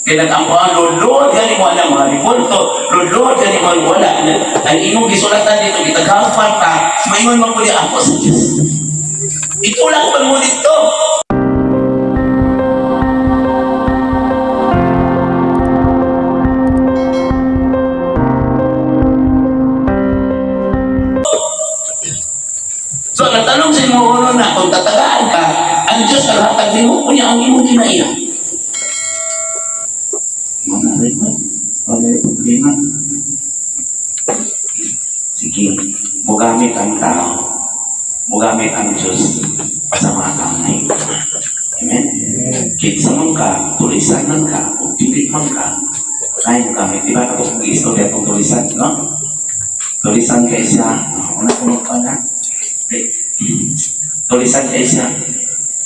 Kaya nag-ampo ang Lord, Lord, gani mo alam mga repolto, Lord, Lord, gani mo wala. Ang imong gisulatan dito, gitaghang kwarta, maingon man ko ako sa Diyos. Itulak pa mo dito. So, natanong sa imo uno na, kung tatagaan ka, ang Diyos ang hatag nimo, kunya ang imong kinaiya. Mga rin ba? Wala yung problema. Sige, mugamit ang tao. Mugamit ang Diyos sa mga tao na ito. Amen? Kinsa man ka, tulisan man ka, o dili man ka, ay mugamit. Di ba ito kung istorya itong tulisan, no? Tulisan kay siya. Una ko pa na. Eh, tulisan kay siya.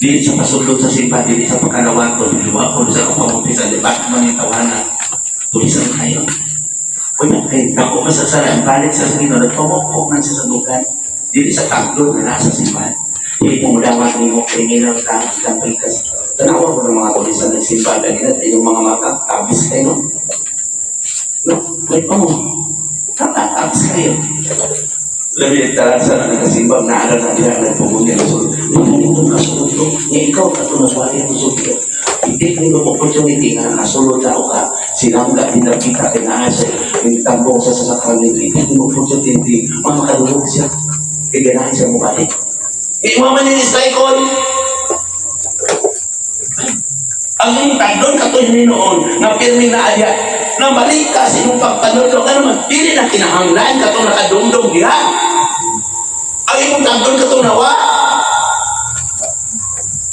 Dili sa pasulod sa simba, dili sa pagkalawato, dili wa ko sa kapamutisa, di ba man yung tawanan. Tulisan kayo. Uy, kay dako ka sa sala, ang balik sa Ginoo, nagpamukpok man siya sa dugan. Dili sa taglo na nasa simbahan. Dili mo mudawat nimo kay ngilang ka, kampay ka. Tanawa ko ng mga tulisan ng simbahan, dahil na yung mga mata, tabis kayo. No, may pamo. Tatabis kayo. Labi nagtaran sa nagasimbang na alam na nila nagpumunti ang sulod. Hindi ka sulod to. Nga ikaw ka ito nagwali ang sulod. Hindi ko yung opportunity nga nakasulod na ako ka. Sinangga, dinapita, tinaasa, tambong sa sasakramen. Hindi mo opportunity. Mga makadulog siya. Kaya siya mabalik. Imo man ni cycle. Ang imong tagdon katoy noon nga pirmi na adya na balik ka sa imong pagpanudlo ano man dili na kinahanglan katong nakadumdum diha. Ang imong tagdon katong nawa.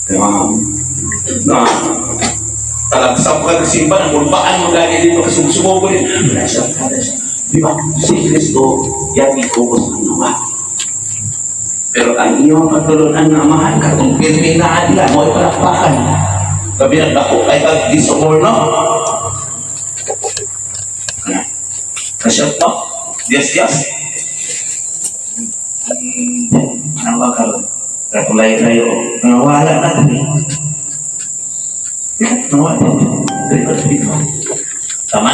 Diba? Na talagsap ka sa simba ng ulbaan mo gani dito kasi sumubo din. Wala siya, wala siya. Di ba? Si Kristo, yan ikubos ang nawa. Pero ang iyong pagtulunan nga amahan, katong pirmi na adya, mo ipalakpakan. Gabi ang dako kay kag disumol, no? Ano? Kasyat, no? Yes, yes. Ano ba karon? Katulay-layo. Nawala na dali. Nawala. Dali ba dito? Tama?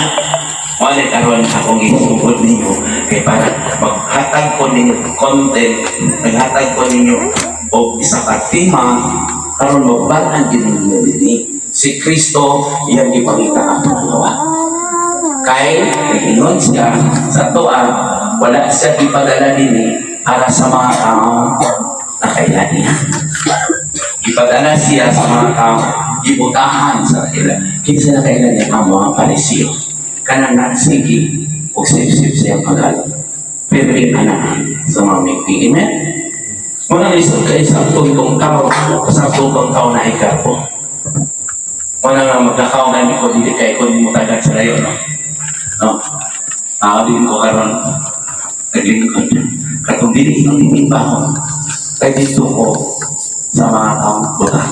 Wala karon akong isugod ninyo kay para maghatag ko ninyo content, maghatag ko ninyo og isa ka tema karon magbatan gid ninyo dinhi. Si Kristo iyang gipangita ang pangalawa. Kay nag-ingon siya sa tuwa, wala siya gipadala dinhi para sa mga tao na kaila niya. Gipadala siya sa mga tao gibutahan sa kaila. Kinsa na kaila niya ang mga Pariseo. Kanang nagsigi og sip-sip siya pagal. Pero anak sa mga meeting. Amen? Mga lisod kay sa tungtong tao, sa tungtong tao na ikapo. Wala nga magkakaw na ko dili kay ko mo tagad sa layo, no? No? Ah, din ko karon naglingkod. Katong dili inong titimba ko. Kay dito ko sa mga taong buta.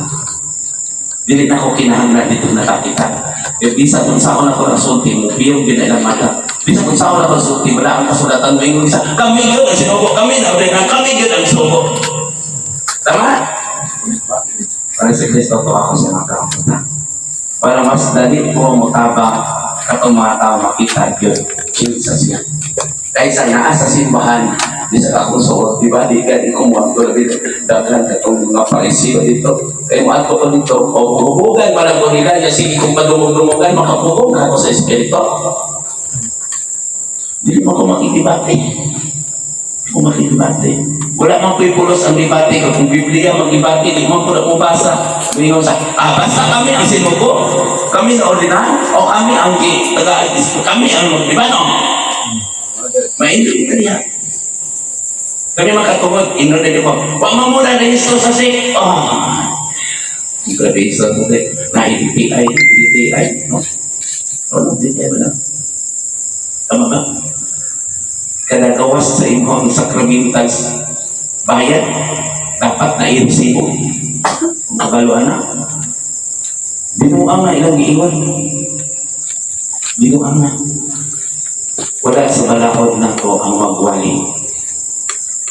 Dili na ko kinahanglan dito nakakita. Eh, bisa kung saan ako nasulti mo, piyong ginailang mata. Bisa kung saan ako nasulti, wala ang kasulatan mo. Ingon isa, kami yun ang sinugo, kami na ordinary, kami yun ang sugo. Tama? Para si Kristo to ako sa mga taong buta. Para mas dali po mutabang katong mga tao makita yun. Kinsa siya. Kaysa naa sa simbahan, di sa akong suot, di ba? Di ka, di ko mo labi daghan katong mga Pariseo dito. Kaya mo ato ko dito, o hubugan man ko nila, niya sige kung padumog-dumugan, makapugong ako sa espiritu. Di mo ko makikibate. Di ko makikibate. Wala man ko'y pulos ang debate ko. Kung Biblia magdebate, di mo ko na mabasa. Mingon sa, ah, basta kami ang sinugo. Kami na ordinary. O kami ang taga kami ang, di ba no? Maindot ka niya. Kami makatungod, inod na ko. Wa man mo na rehisto sa sik. Oh. Grabe sa sik. Na IDTI, IDTI, no? Oh, no, DTI ba na? Tama ba? Kada gawas sa imong sakramentals bayad, dapat na i-resibo. Kung kabalo na. Binuang na ilang giingon. Binuang na. Wala sa balakod na to ang magwali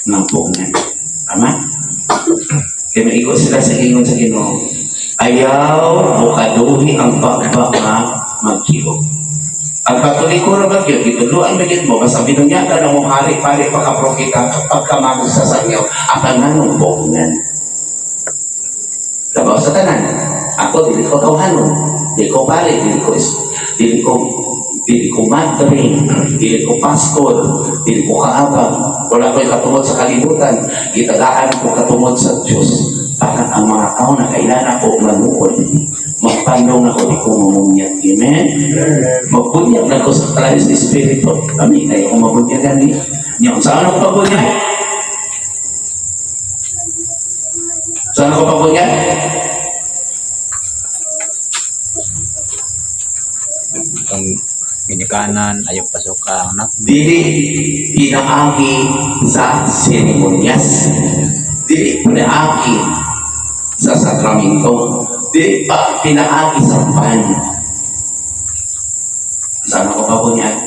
ng pugngan. Tama? Kaya maigo sila sa ingon sa Ginoo. Ayaw bukaduhi ang bakbak nga Chihog. Ang Katoliko ra ba gyud, gitudloan ba gyud mo, basta binunyagan mo hari, pari, pagka-propeta, pagkamag sa sangyaw, ang nganong bogngan. Labaw sa tanan. Ako, dili ko tawhanon, dili ko pare, dili ko madre, dili ko pastor, dili ko kaabag, wala ko'y katungod sa kalibutan, gitagaan ko katungod sa Diyos para ang mga tao na kailangan ako manuod, magpandong ako, di ko mamunyag. Amen? Magbunyag na ko sa Christ Espiritu. Kami, kayo kung mabunyagan ni. Niya, saan ako pabunyag? Saan ako pabunyag? Itong ginikanan, ayaw pasuka anak. Dili pinaagi sa seremonyas, dili pinaagi sa sakramento, dili pa pinaagi sa pan. Saan ako pabunyag?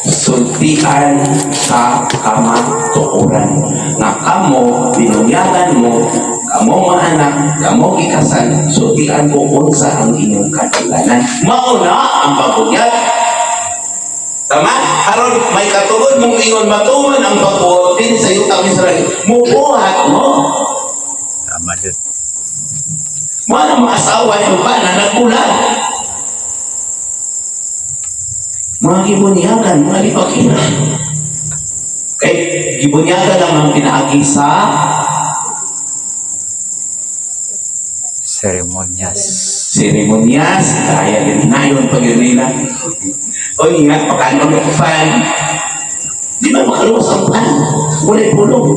Sultian sa kamatuoran nga kamo binunyagan mo, kamo mga anak, kamo gikasal, sultian ko unsa ang inyong kadalanan. Mao na ang pagbunyag. Tama? Aron may katugod mong ingon matuman ang pagbuot din sa yutang Israel. Mubuhat mo. Tama jud. Mo na mga asawa yung bana nagbulag. Mga gibunyagan, mga lipakira. Kay gibunyagan lang ang pinaagi sa Seremonyas. Seremonyas, kaya yun na yun pag yun nila. O nga, pagkanon ng pan. Di ba makaluwas ang pan? Wala'y pulong.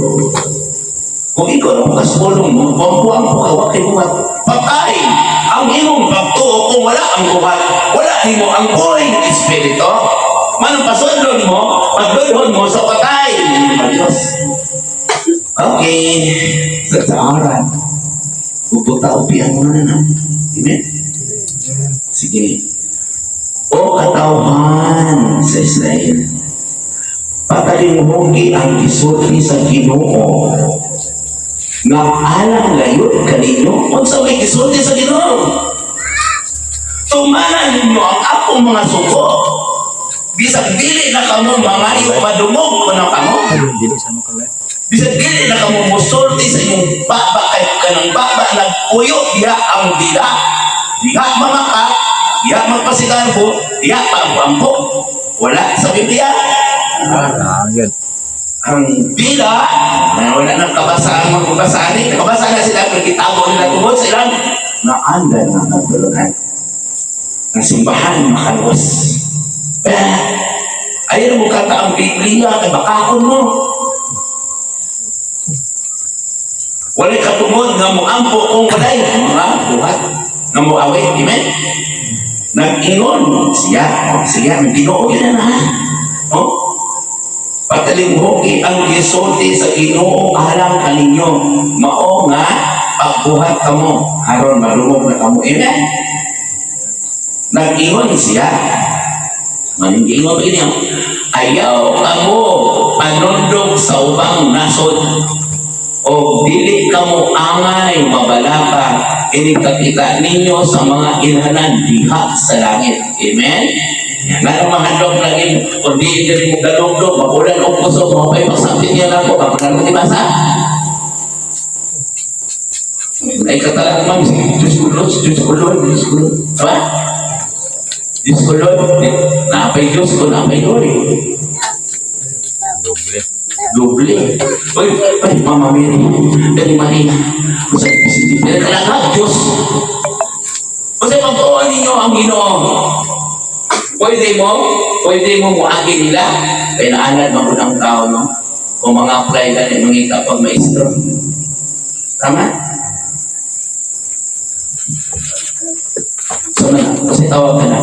Kung ikaw ang bukas pulong mo, pampuang po ka, wakay buhat. Patay! Ang imong pagtuo kung wala ang buhat, wala nimo ang buhay ng Espiritu. Manong pasudlon mo, pagdulhon mo sa patay. Diyos. Okay. Sa aran. Pupunta upian mo na na. Amen? Sige. O katawhan sa Israel, patalimhogi ang gisulti sa Ginoo nga alang layot kaninyo. Unsa may gisulti sa Ginoo? Tumanan ninyo ang akong mga sugo. Bisag dili na kamo mangayo, madungog ko na kamo. Dili sa mga kalay. Bisag dili na kamo mosulti sa inyong baba kay kanang baba nagpuyo diha ang dila. Diha mamaka, diha magpasigarbo, diha paampo. Wala sa Biblia. Ah, yun. Ang dila, na wala nang kabasaan, magbabasaan eh. Nakabasa na sila, pero gitago nila tungod sa ilang naandan na nagtulungan. Ang simbahan makaluwas. Eh, ayaw mo kata ang Biblia, kay bakakon mo. Wala'y katungod nga moampo kung wala'y mga buhat nga moawit. Amen? Nag-ingon siya. Oh, siya, may Ginoo yun na ha. Oh? Patalimhogi ang gisulti sa Ginoo alang kaninyo. Mao nga pagbuhat kamo aron madungog na kamo. Amen? Nag-ingon siya. Maning giingon ba niya? Ayaw kamo panundok sa ubang nasod o dili kamo angay mabalaka ini kakita ninyo sa mga ilhanan diha sa langit. Amen? Yan. Nga mahadlok lagi kung di diri mo galugdog, mabulan og kusog, mapay pagsapit niya nako, mabulan mo tibasa. Ay katalang ma'am, Diyos ko Lord, Diyos ko Lord, Diyos ko Lord. Diba? Diyos ko Lord, napay Diyos ko, napay Lord. Doble. Doble. Uy, ay, Mama Mary, Dali Maria, Jose, Vicente, kailangan Diyos. Kasi pagtuon ninyo ang Ginoo. Pwede mo muagi nila. Kaya naalad mo ang tao, no? Kung mga apply ka ni mga kapag maestro. Tama? So, na, kasi tawag ka na.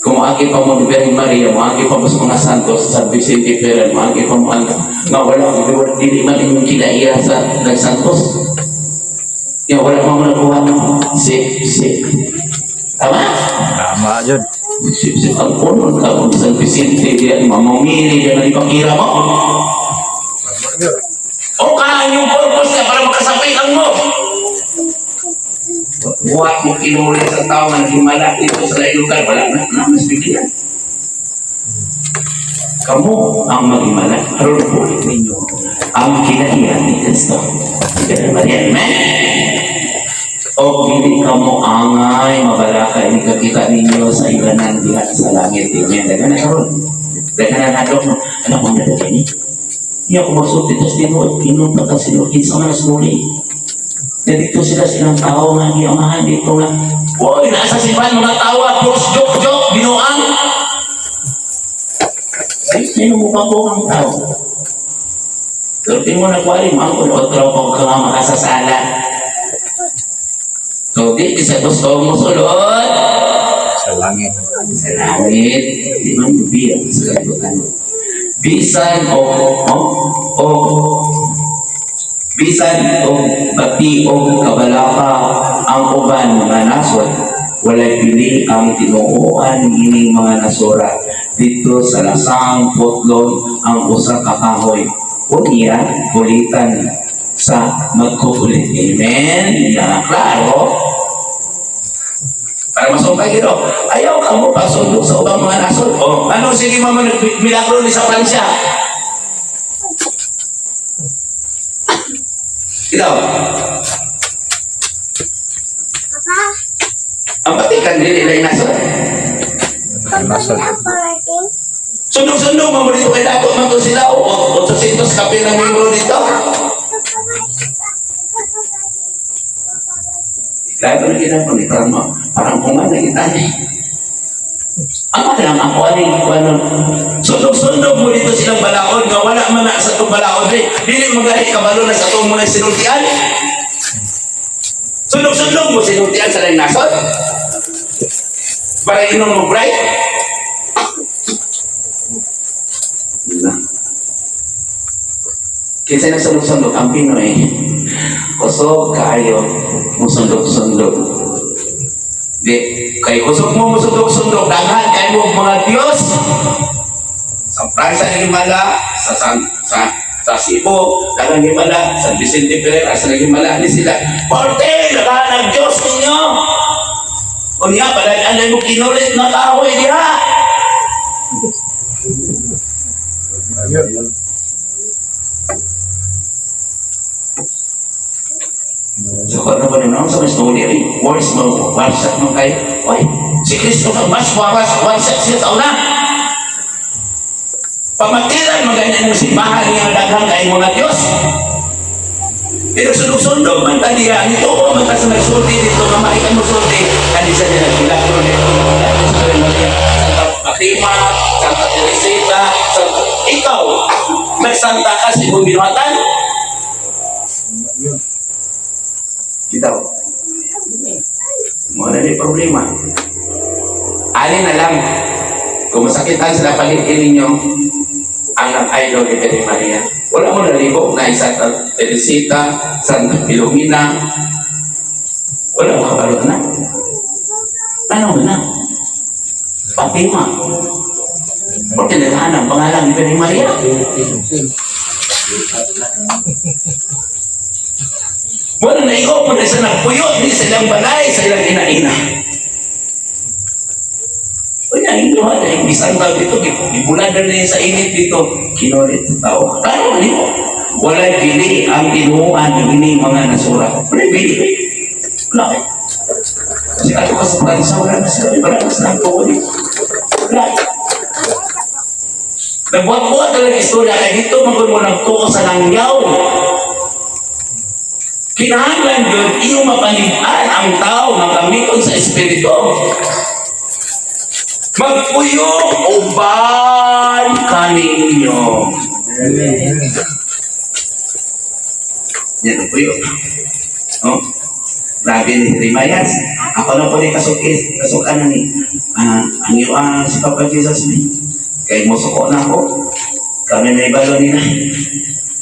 Kung maagi pa mo ni Virgin Maria, maagi pa mo sa mga santos, sa Vicente Ferrer, maagi pa mo ang nga wala, dili man inyong kinaiya sa nagsantos. Ya, wala mo nakuha. Sip, sip. Tama? Tama jud. Sip, sip. Ang puno ka kung San Vicente, diyan, mamamili, diyan, ipakira mo. O kaan yung purpose niya para makasapitan mo. Buhat mo kinulit sa tao nga naghimala dito sa laing lugar. Wala na, na mas bigyan. Kamu ang maghimala. Aron bulit ninyo ang kinahiyan ni Kristo. Ganun ba yan? Amen? O dili ka mo angay mabalaka ini kakita ninyo sa ilanan diha sa langit. Amen. Daghan na karon. Daghan na hadlok no. Ano kung dadaghan ni? Iya ko magsulti tas tinuod kinunta ka sila kinsa man sinuli. Na dito sila silang tao nga giamahan dito nga. Uy, nasa simbahan mga tawa, puros joke joke, binuang. Ay, sino mo pa po ang tao? Pero di mo nagwali, mga otro ko ka nga makasasala. So, di, sa gusto mo sulod. Sa langit. Sa langit, di man biya sa kalibutan. Bisan o bisan og bati og kabalaka ang uban mga nasod, walay pili ang tinuoan ining mga nasora didto sa lasang putlon ang usa ka kahoy, unya kulitan sa magkukulit. Amen. Na klaro para masumpay gino. Ayaw ka mo pasundok sa ubang mga nasod. Oh, ano sige mama milagro ni sa Pransya? Ikaw. Papa, Ang Vatican dili na nasod. Nasod. parating. Sundok-sundok man mo dito kay dako man to sila o 800 kapil ng membro dito. Kaya ko nakita ko ni parang parang kung ano kita ni. Ang ano lang ako ani ko ano. Sundok-sundok mo dito silang balaod nga wala man na sa itong balaod eh. Dili magali kabalo na sa itong mga sinultian. Sundok-sundok mo sinultian sa laing nasod. Para inom mo bright. Na. Kinsa nagsundok-sundok ang Pinoy. Kusog kaayo musundok-sundok. Di kay kusog mo musundok-sundok daghan kay mo mga Dios. Sa Pransya ng Himala, sa San, sa Cebu, daghang himala, San Vicente Ferrer, sa naghimala ni sila. Porte, daghan ang Dios ninyo. Unya, palagan mo kinulit na kahoy diha. So, kung ano ba nun, sa mas nuli rin, words mo, website mo kayo, oy, si Kristo ka, mas wawas, website siya sa una. Pamatiran, maganda ng simbahan niya ang daghang kay mga Diyos. Pero sundog-sundog man ta diya, nito ko man ta sa nagsulti dito, nga maikan mo sulti, kanisa niya nagmilagro nito, sa Maria, Santa Fatima, Santa Teresita, Santa... Ikaw, nagsanta ka sa imong binuhatan? Bitaw. Mo na ni problema. Ani na lang, kung masakitan sila paligid ninyo, ang nag-idol ni Virgin Maria. Wala mo naligo na isa Santa Teresita, Santa Filomena. Wala mo kabalo na. Ano na? Fatima. Porque naghahan ang pangalan ni Virgin Maria. Wala na ikaw po na sa nagpuyo, di silang balay sa ilang ina-ina. Wala, hindi mo na, isang tao dito, ibulad na rin sa init dito, kinulit sa tao. Klaro, hindi mo. Wala pili ang tinuan ng ini mga nasura. Wala pili. Wala. Kasi ato ka sa Pransya, wala na sila, wala na silang tuwa dito. Wala. Nagbuhat-buhat talaga istorya, kaya dito magod mo nagtuo sa langyaw. Kinahanglan yun, iyong mapanib-an ang tao nga gamiton sa espiritu. Magpuyo uban kaninyo. Yan ang puyo. No? Grabe ni Jeremias. Ako na po ni kasukis, kasukan na ni. Ang iyo si Papa Jesus ni. Kay musuko na ako. Kami may balo nila.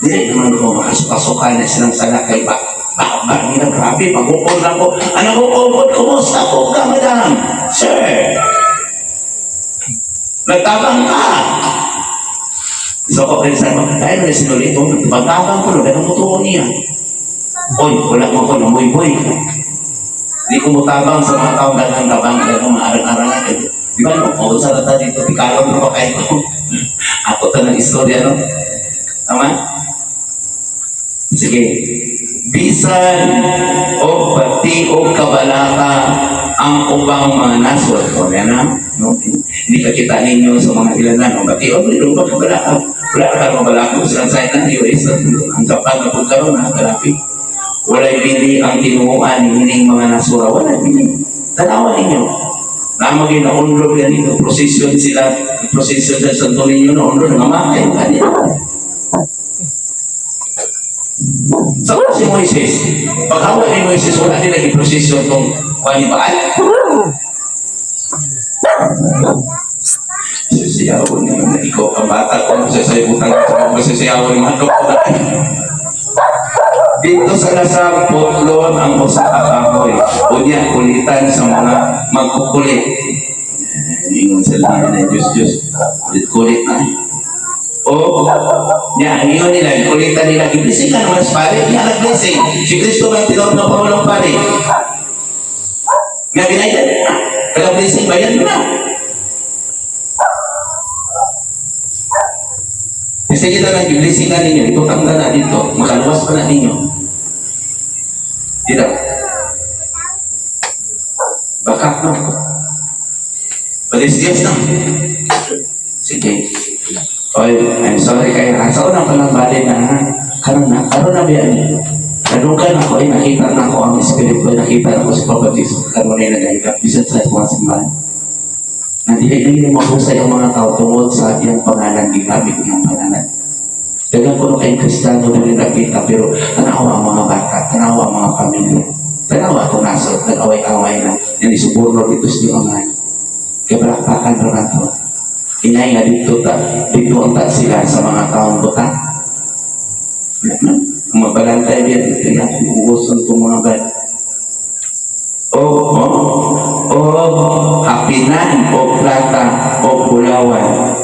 Dili naman ko makasukasukan na silang sala kay ba ba ba nila grabe pagukol na ko. Ano ko kukod? Kumusta po ka, madam? Sir. Nagtabang ka. So ko kayo sa mga tayo na sinuli ito, nagtabang ko, ganun mo tuon niya. Oy, wala mo ko, namoy-boy. Di ko mutabang sa mga taong daghang tabang, daghang mga arang-arangan. Eh, di ba, no? O, sa rata dito, tikalon na pa kayo. Ato ta ng istorya, no? Tama? Sige. Bisan o pati o kabalaka ang ubang mga nasod. O, yan na. No? Hindi ka kita ninyo sa mga ilanan. O, pati o, pero ba kabalaka? Wala ka mabalaka. Sa side na, US, ang Japan na pagkaroon, ha, kalapit. Walay bili ang tinuuan hining mga nasura. Walay bili. Tanawan ninyo. Namagay na unlog yan dito. Procession sila. Procession sa Santo Niño na unlog. Namatay. Kanila. Sa si Moises, paghawa ni Moises, wala nila i-procession tong kuha ni Baal. Sisiyawan ni mga ikaw ang bata ko, sa butang ko, sisiyawan ni mga ko. Dito sa lasang putlon ang usa ka kahoy. Unya kulitan sa mga magkukulit. Eh, ingon sila na Diyos Diyos. Kulit-kulit na. O, nya, ingon nila, kulitan nila, i-blessing ka naman sa pare, nya nag-blessing. Si Kristo ba yung tinawag na Pangulong Pare? Nga binayad, taga-blessing ba yan na? Kasi kita nang i-blessing na ninyo, itutang na dito, makaluwas pa na ninyo. Dito. Baka, no? Balis Diyos, no? Sige. Oy, I'm sorry kayo. Ha? Sa unang palang bali na, ha? Karon na, karon na biyan. Nadunggan ako, ay nakita na ako ang espiritu, ay nakita na ako si Papa Jesus. Karon na nagahigap, bisan sa mga simbahan. Na dili dili mahusay ang mga tao tungod sa iyang pangalan, gigamit iyang pangalan. Daghang kuno kay Kristiyano dili nakita, pero tanawa ang mga bata, tanawa ang mga pamilya. Tanawa akong nasod, nag-away-away na. Yan isuborno dito sa iyong amahan. Kaya palakpakan ro nato. Inay nga dito ta, dito ang ta sila sa mga taong buta. Ang mabalantay diyan dito yan, uguson ko mga bad. O, o, o, hapinan, o plata, o bulawan.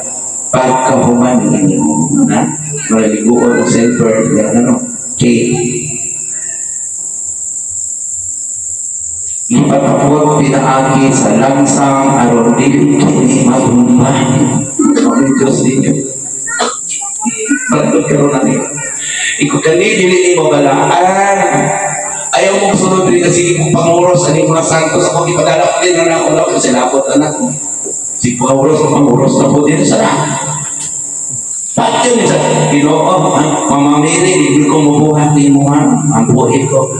Pagkahuman ninyo, na? Maliguon o silver, yan ano, cake. Ipatapot pinaagi sa langsang aron dili kini matumba. Ang Diyos ninyo. Ba't karon na niyo? Ikaw kani dili nimo balaan. Ayaw mo sunod diri kasi sige kong panguros ani mga santos ako gipadala ko din na ako na sila ako anak. Si panguros panguros na po din sa Patyon sa Ginoo, Mama Mary, hindi ko mubuhat nimo ha, ang buhi ko.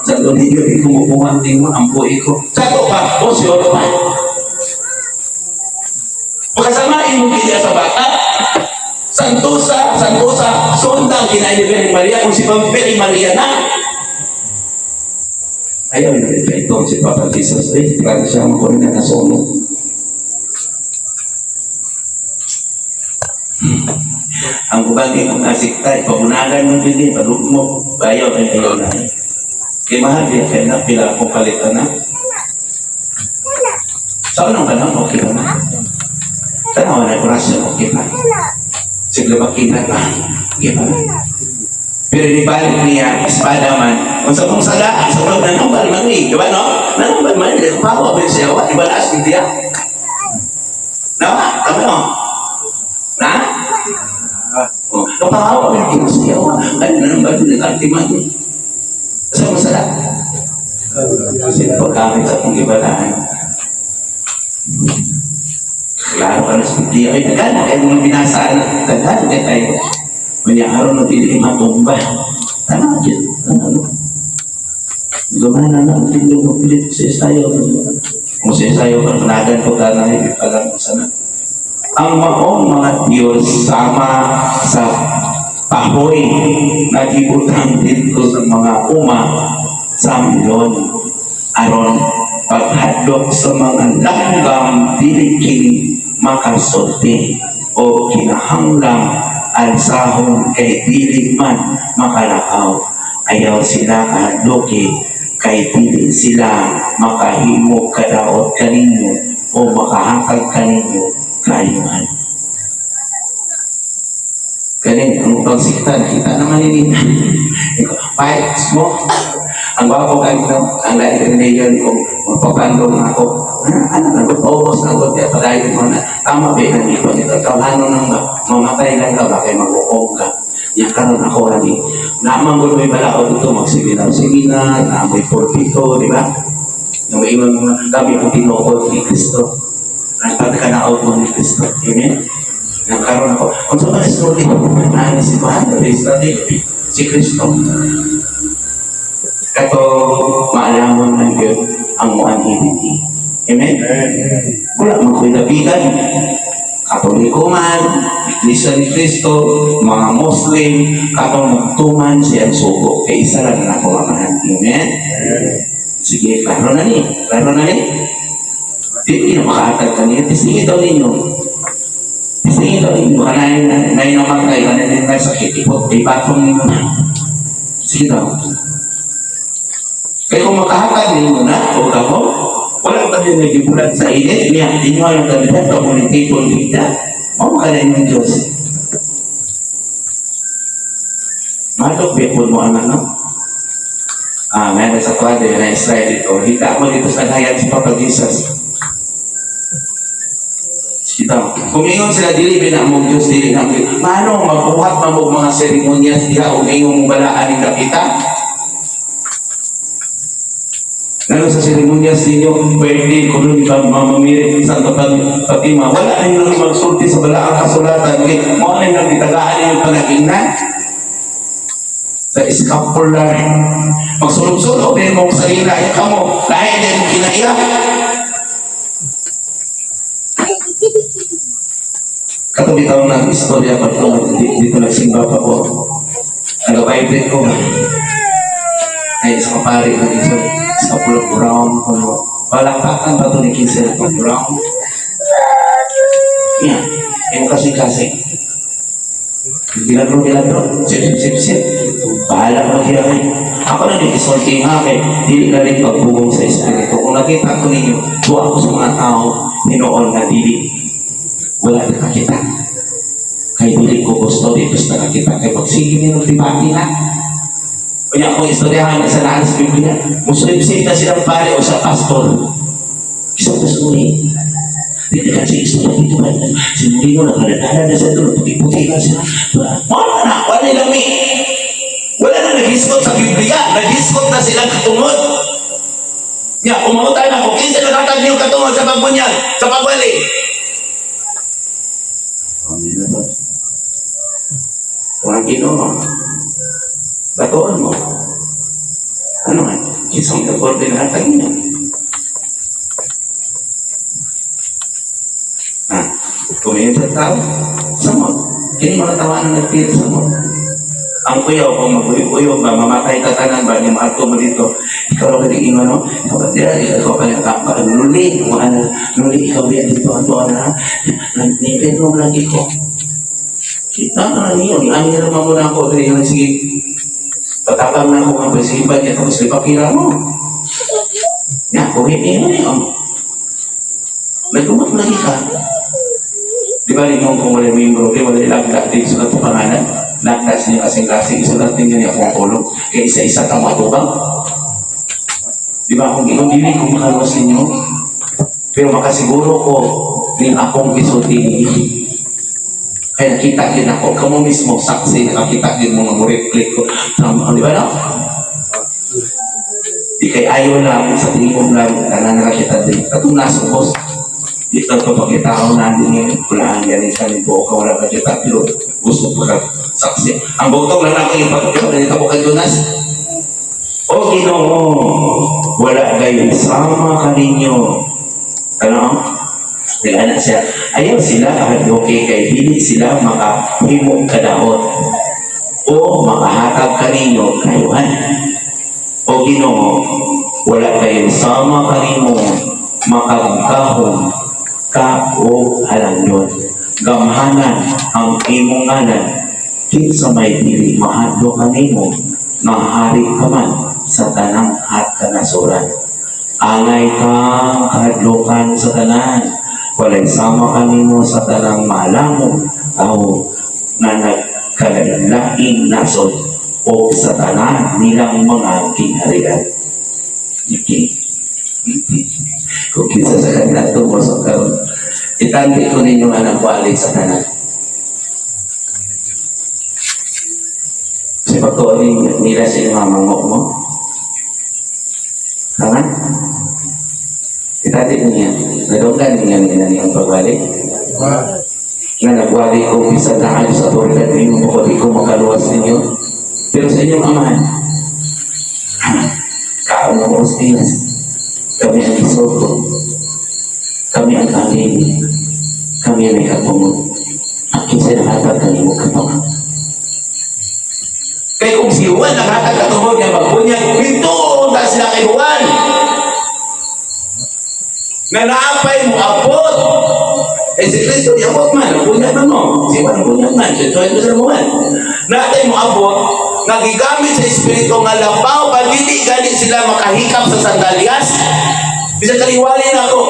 Sa Ninyo, hindi ko mubuhat nimo ang buhi ko. Sa to pa, o si pa. Pagkasamain mo kanya sa bata, Santosa, Santosa, sondang kinain ni Maria kung si Mary Maria na. Ayaw na ito si Papa Jesus. Ay, grabe siya ang kunin na nasunog. Ang uban kay kung asikta, ipagunagan mo din, pag mo, bayaw ay ayaw na. Kay mahal di kay na pila akong palitan na. Sa unang panahon, okay pa na. Tanawa na kurasyon, okay pa. Sigla makita pa, okay pa. Pero nibalik niya, espada man. Kung sa kong sala, sa kong nanambal man eh. Di ba no? Nanambal man, hindi ko pa ako, pero siya, di ba laas, hindi ah. Nawa, tama no? Na? Oh, napahawa ko yung siya. Ay, nanambal din, nag-artiman. Sa masala. Kasi pagkamit sa akong ibalaan. Klaro ka na sa Biblia. Ay, tagal na kayo mga binasaan. Tagal na kayo. Kanya araw na dili matumba. Tama dyan. Tama no? Gumana na, hindi ko pilit sa isayo. Kung sa isayo ka, panagan ko ka na, ipalang ko sana. Ang maong mga Diyos sama sa pahoy na gibutang dito sa mga uma sa milon aron paghadlok sa mga langgam dili kini makasulti o kinahanglang alsahon kay dili man makalakaw. Ayaw sila kahadloki kay dili sila makahimo kadaot kaninyo o makahatag kaninyo kaayuhan. Galing, ang pagsikta, nakita naman ni Nina. Fight, smoke. Ang gwapo kay no, ang lain religion kung magpapandong ako. Ah, ano na, ubos na gud kaya padayon mo na. Tama ba ang ipon nito? Tawhanon nang ba? Mamatay lang ka ba kay mag-uong ka? Nya karon ako ani. Naman gud may balaod dito magseminar seminar, na may pulpito, di ba? Nang maingon mo nga, kami ang tinukod ni Kristo. Ang pagkanaog mo ni Kristo. Amen? Nang karon ako, kung sa mga story, na si Juan, si Kristo. Kato maalamon man gyud ang muan hindi. Amen? Wala man ko'y labigan. Katoliko man, Iglesia ni Cristo, mga Muslim, katong magtuman siyang sugo. Kay isa lang na ako mamahan. Amen? Sige, klaro na ni. Klaro na ni. Di na makahatag ka niya. Tisingin daw ninyo. Tisingin daw ninyo. Kanay na na namatay, kanay na sakit. Ipot, ipatong ninyo na. Sige daw. Kaya kung makahatag ninyo na, o kamo, wala pa din nagibulat sa init niya. Inyo ang kanila, communicate dita. Mao ka na inyong Diyos. Matok, bipon mo anak, no? Ah, meron sa kwade na Israel dito. Hita mo dito sa hayat si Papa Jesus. Kita, kung ingon sila dili bina mo Diyos dili na mo. Maano magbuhat man mo mga seremonyas diha og ingon mo balaan ning kapita? Lalo sa seremonyas ninyo, pwede kung di ba mamamiri sa Fatima, wala na yung magsulti sa balaang kasulatan. Kaya mo na yung gitagaan yung panagingnan sa scapular. Magsulog-sulog din mong sarila, ya kamo, lahi din mong kinaiya. Katong bitaw ng istorya pa ito, dito nagsimba pa ko. Nag-vibrate ko. Ay, sa kapari ko dito, sa Scapular Brown ko. Palakpakan ba ito ni Kinsel Brown? Yeah, yung kasi-kasi. Biladro, biladro, sip, sip, sip, sip. Bahala ka maghiya kayo. Ako na din isulti nga kay dili na rin pagbugong sa espiritu. Kung nakita ko ninyo, tuwa ko sa mga tao, hinoon na dili. Wala nakakita. Kay dili ko gusto dito sa nakakita. Kay pagsige niyo ng debate na. Kaya akong istoryahan sa naan sa Biblia, Muslim-sim na silang pare o sa pastor. Isang gusto ni. Dito kasi istorya dito ba? Si Murino nakaladala na sa dulo, puti-puti lang sila. Wala na, wala lami. Wala na naghisgot sa Biblia, naghisgot na silang katungod. Nya, umutan ako, kinsa naghatag niyo katungod sa pagbunyag, sa pagwali? Amen na to. Walang Ginoo. Batuan mo. Ano man? Isang kaporde na hatag niyo. Ha? Tumingin sa tao. Samot. Kini mga tawanan nagtiro sa mo. Ang kuyaw, kung maguyo ba, mamatay ka tanan ba, niya maadto mo dito. Ikaw lang kadi ingon, no? Ikaw ba, diya, ikaw pa yung kapa, nuli, kung ano, nuli, ikaw diya dito, ato, ano, nipin mo lagi ko. Kita na niyo, ani na naman mo na ako, dili yung sige, patapang na ako ang presiba niya, tapos lipakira mo. Ya, kuhin niyo niyo. Nagumot lagi ka. Di ba rin kung wala membro, di wala lagda, di sulat ko pangalan. Lagda sa inyo kasing-kasing, isulat ninyo niya akong tulong. Kaya isa-isa kang matubang. Di ba kung ingon dili kung makaluwas ninyo, pero makasiguro ko ning akong gisulti ninyo. Kaya nakita din ako, kamo mismo, saksi, nakakita din mo nga mo-reflect ko. Sama, di ba no? Di kay ayaw lang, sa tingin lang, tanan nakakita din. Katong nasa boss, dito ito pagkitao na din yung kulaan yan sa nito ka wala ka kita pero gusto ko ka saksi. Ang bugtong lang ako yung pagkakita ganito ko kay Jonas. O Ginoo, wala kayo sama kaninyo. Ano? Nag-ana siya. Ayaw sila kahadloki kay dili sila makahimo kadaot o makahatag kaninyo kayuhan. O Ginoo, wala kayo sama kanimo makagkahom ka o halangyon. Gamhanan ang imong ngalan kinsa may dili mahadlok kanimo nga hari ka man sa tanang at kanasuran. Angay kang kahadlokan sa tanan, walay sama kanimo sa tanang maalamong tao nga nagkalain nasod o sa tanan nilang mga gingharian. Okay. Kung kinsa sa kanila tumo sa karon, itandi ko ninyo nga nagwali sa tanan. Kasi pagtuon nila sa inyong mga mo. Tama? Itandi niya. Nadunggan niya nila niyang pagwali. Nga nagwali ko bisan na kayo sa otoridad ninyo, bukod ko makaluwas ninyo. Pero sa inyong amahan, kaon mo Dias, kami ang isoto, kami ang kangin, kami ang may katungod. Ang kinsa nakahatag kanimo katungod. Kay kung si Juan naghatag katungod nga magbunyag, pinto ta sila kay Juan. Nga naapay mo abot. Eh si Kristo di abot man, ang bunyag man mo. Si Juan ang bunyag man, si Juan mo man. Naatay mo abot, nga gigamit sa Espiritu nga labaw, pa dili gani sila makahikap sa sandalyas. Bisa kaliwali na ako.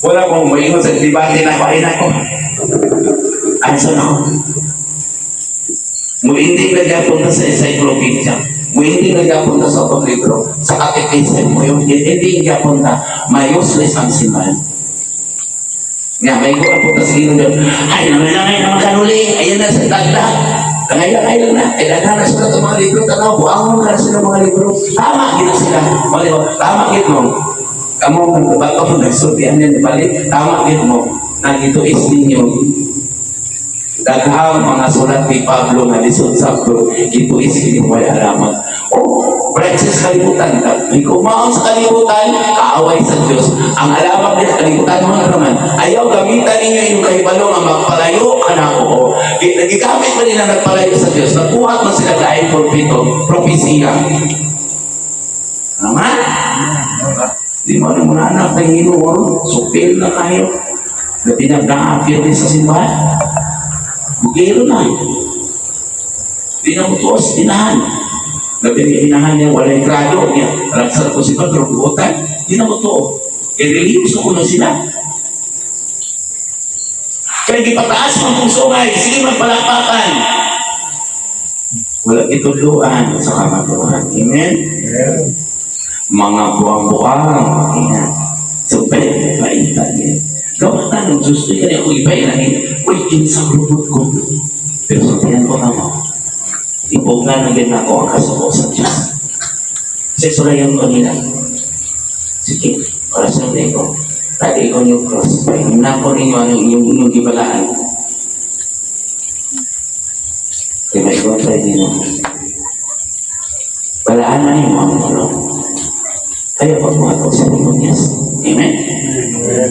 Wala kong maingon sa debate na ako, ay nako. Ansa na ako. Muindi na gyapon ta sa encyclopedia. Muindi na gyapon ta sa atong libro, sa catechism mo yung hindi gyapon ta, may useless ang simbahan. Nga, may ko po ta sa Ginoo. Ay, nangay naman kanuli. Ayan na sa tagda. Langay-langay lang na. Ay, daghan na sila itong mga libro. Tanaw, buangon ka na sila mga libro. Tama, gina sila. Mali mo, tama gid mo. Kamu, bato mo, nagsultihan niya, balik. Tama gid mo. Nagituis ninyo. Daghang mga sulat ni Pablo nga lisod sa gituis kini mo alaman. Oh, Francis kalibutan, kumaon sa kalibutan, kaaway sa Diyos. Ang alamang nila kalibutan mo na naman, ayaw gamitan ninyo inyong kahibalo nga magpalayo ka na ako. Nagigamit pa nila nagpalayo sa Diyos. Nagbuhat man sila dahil pulpito, propesiya. Tama? Di mo na muna anak ng Ginoo, supil na kayo. Na pinag-aapir din sa simbahan. Bugiro na. Di na mo tuos, inahan. Labi ni inahan niya, walay grado niya. Ragsal ko si Pedro, buotan. Di na mo tuo. E relihiyoso ko na sila. Kaya gipataas man kung sungay, sige magpalakpakan. Wala ituluan sa kamatuoran. Amen? Mga buwang-buwang. Ayan. So, balik, paitan niya. Gawa tanong, Diyos, di kanya ko ibay na uy, kinsa robot ko. Pero sultihan ko na mo. Iboga na gid nako ang kasuko sa Diyos. Sa sulayan ko nila. Sige, para sa ko. Tagi ko yung cross. Nako ninyo ang inyong gibalaan. Kaya may kontra ninyo. Balaan na ninyo ang ulo. Kaya pag mga sa demonyas. Amen?